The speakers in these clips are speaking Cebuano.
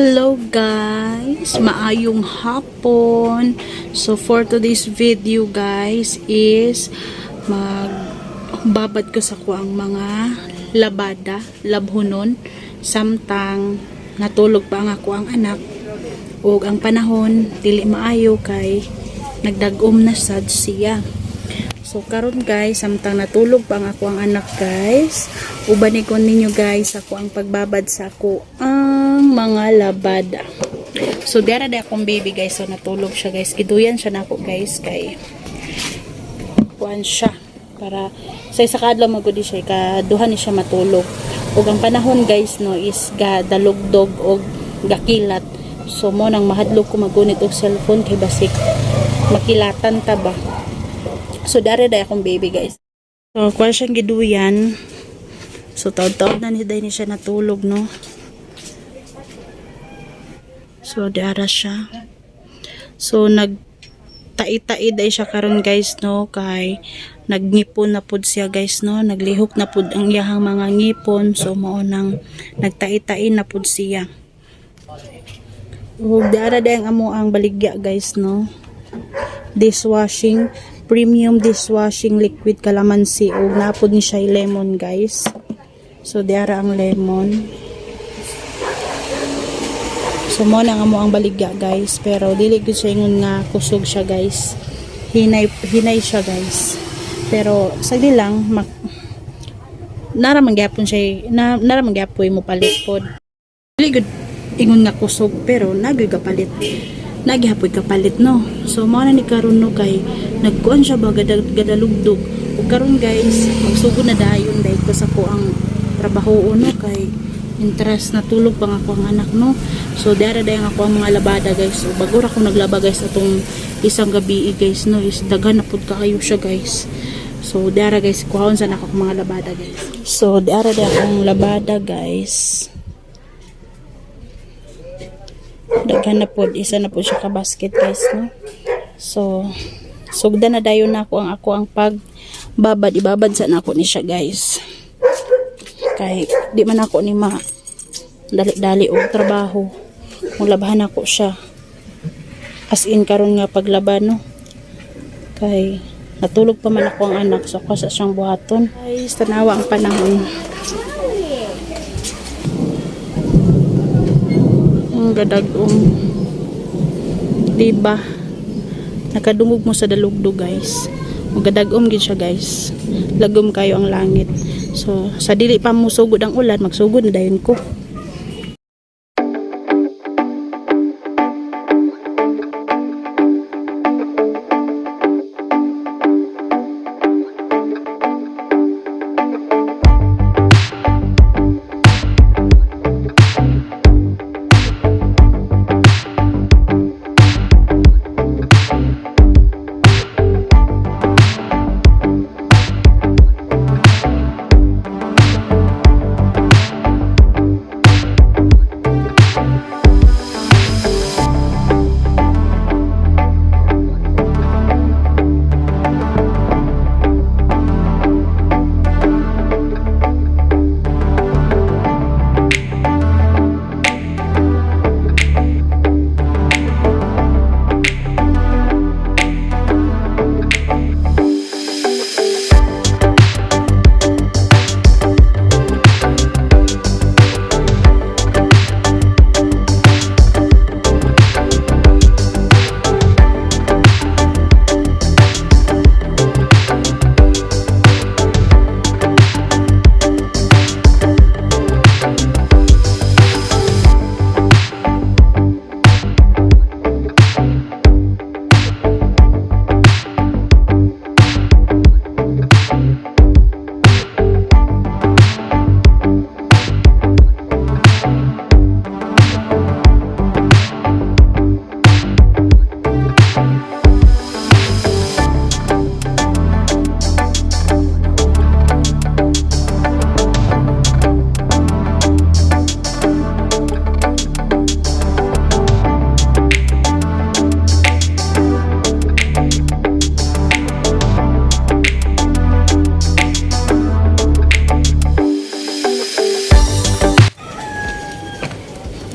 Hello guys, maayong hapon. So for today's video, guys, is magbabad ko sa kuang mga labada, labhunon, samtang natulog pa ang ako ang anak ug ang panahon dili maayo kay nagdag-om na sad siya. So karon guys, samtang natulog pa ang ako ang anak guys, uban ko ninyo guys ako ang pagbabad sa ako ang mga labada. So diara di akong baby guys, so natulog siya guys. Giduyan siya nako guys kay kuan siya para sa isa ka adlaw magud siya, kaduha ni siya matulog. Ug ang panahon guys no is ga dalugdog og gakilat. So mo nang mahadlok ko magunit og cellphone kay basik makilatan ta ba. So dare day akong baby guys. So kuan siyang giduyan. So taod-taod na ni day ni siya natulog no. So diara siya. So nag tai-tai day siya karon guys no, kay nagngipon na pud siya guys no, naglihok na pud ang iyahang mga ngipon, so mao nang nagtai-tai na pud siya. Ug diara day ang amo ang baligya guys no. Dishwashing, premium dishwashing liquid kalamansi ug napod ni siya lemon guys. So diara ang lemon. So mo na nga mo ang baligya guys, pero dili gud siya ingon nga kusog siya guys. Hinay hinay siya guys. Pero sagdi lang mak nara man gyapon siya na nara man gyapoy mo palit pod. Dili gud ingon nga kusog, pero nagyoy kapalit. Nagihapoy kapalit no. So mao na ni karon no, kay nagkuan siya ba, gadalugdog. Ug karon guys, magsugod na dayon dahil ko sa ko ang trabaho no, kay interest natulog pa nga ako ang anak no. So diara dayon ako ang mga labada guys. So bago ra ko naglaba guys atong isang gabi guys no, is daghan na pud kaayo siya guys. So diara guys, kuhaon sa nako ang mga labada guys. So diara dayon akong labada guys. Daghan na pod, isa na po siya ka basket guys no. So sugdan na dayon nako ang ako ang pag babad, ibabad sa nako ni siya guys. Kay di man ako ni ma dali-dali og trabaho. Kung labahan ako siya. As in karon nga paglaba no. Kay natulog pa man ako ang anak, so ako sa siyang buhaton. Guys, tanawa ang panahon. Ang gadagom. Diba? Nakadungog mo sa dalugdog guys. Ang gadagom gid siya guys. Lagom kayo ang langit. So sa dili pa mo sugod ang ulan, magsugod na dayon ko.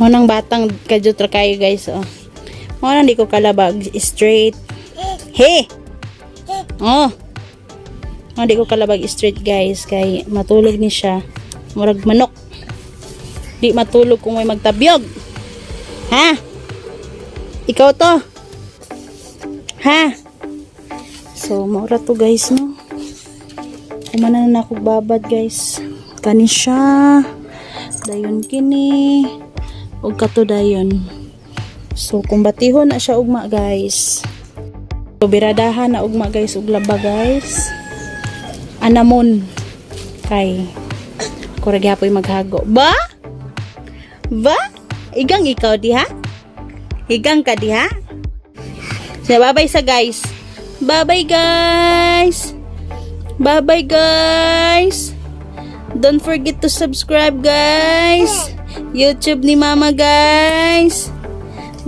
Mao nang batang kadyot ra kayo, guys, oh. Mao nang di ko kalabag straight. Hey! Oh. Mao di ko kalabag straight, guys, kay matulog ni siya. Murag manok. Di matulog kung may magtabyog. Ha? Ikaw to. Ha? So, maura to, guys, no? Kumana na ako babad, guys. Kani siya. Dayon kini. Ug kato dayon. So, kung batihon na siya ugma, guys. So, biradahan na ugma, guys, ug laba, guys. Anamon. Kay kurag hapoy maghago. Ba? Ba? Igang ikaw diha? Igang ka diha? So, bye-bye sa guys. Bye-bye, guys. Bye-bye, guys. Don't forget to subscribe, guys. YouTube ni Mama, guys.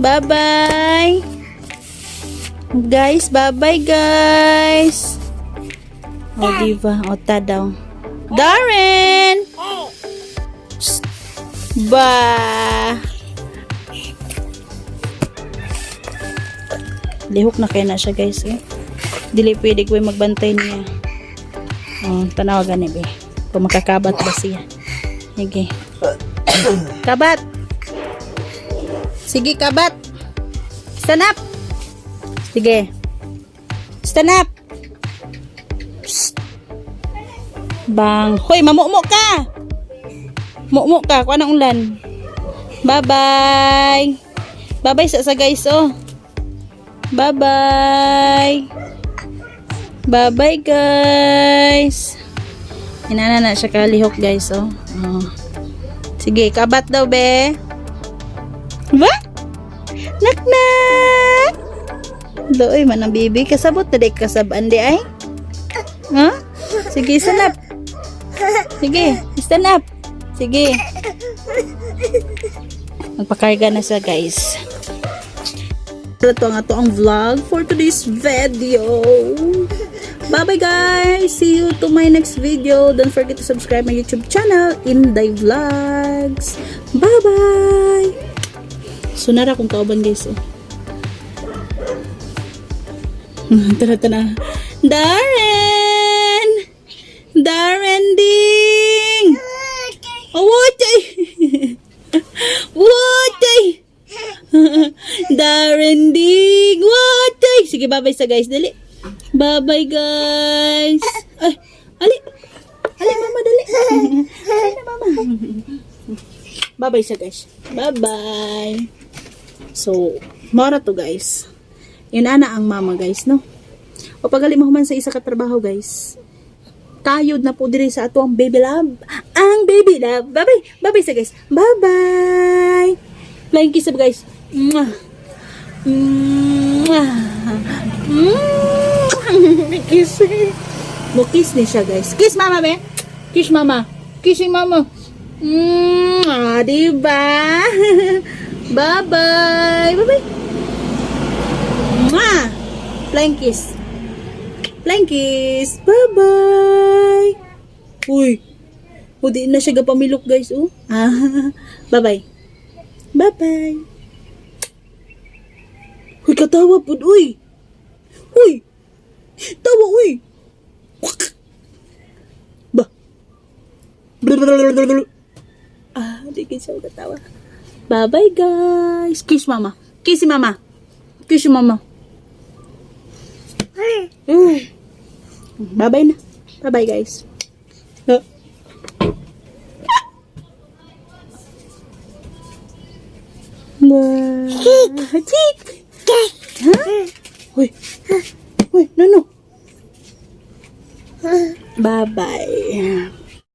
Bye-bye. Guys, bye-bye, guys. O, diba? O, ta daw. Darren! Psst. Ba! Lihok na kaya na siya, guys, eh. Dili pwede ko magbantay niya. Oh, tanawa gani be. Kung makakabat ba siya. Sige. Kabat. Sige, kabat. Stand up. Sige. Stand up. Psst. Bang. Hoy, mamukmuk ka. Mukmuk ka. Kuha ng ulan. Bye-bye. Bye-bye sa guys, oh. Bye-bye. Bye-bye, guys. Inana na siya kalihok, guys, oh. Oh. Sige, kabat daw, be. Ba? Nak-nak. Dooy man ang bibi. Kasabot na di kasabaan di ay. Ha? Sige, stand up. Sige, stand up. Sige. Magpakarga na siya, guys. Ito ang ato ang vlog for today's video. Bye-bye, guys! See you to my next video. Don't forget to subscribe my YouTube channel, Inday Vlogs. Bye-bye! So, nara kong kauban, guys. Oh. Tara, tara. Darren! Darren ding! Oh, watay! Watay! Darren ding! Watay! Sige, bye-bye sa guys. Dali. Bye-bye, guys. Ay, ali. Ali, Mama, dali. Ali na, Mama. Bye-bye sa guys. Bye-bye. So, mora to, guys. Yun ana ang mama, guys, no? O pagali mo man sa isa ka trabaho, guys. Kayod na po diri sa ato ang baby love. Ang baby love. Bye-bye. Bye-bye sa guys. Bye-bye. Flying kiss, guys. Mwah. Mwah. Mwah. Kiss. Mo kiss ni siya, guys. Kiss Mama, be. Kiss Mama. Kiss si Mama. Mwah, diba? Bye-bye. Bye-bye. Mwah. Flying kiss. Flying kiss. Bye-bye. Uy. O, di na siya gapamilok, guys. Oh. Ah, bye-bye. Bye-bye. Uy, katawa po. Uy. Uy. Tawa, uy. Ba. Blablabla. Ah, di kayo siya katawa. Bye-bye, guys. Kiss Mama. Kiss si Mama. Kiss si Mama. Bye-bye na. Bye-bye, guys. Ah. Bye. Chick. Huh? Uy. Uy, no, no. Bye-bye.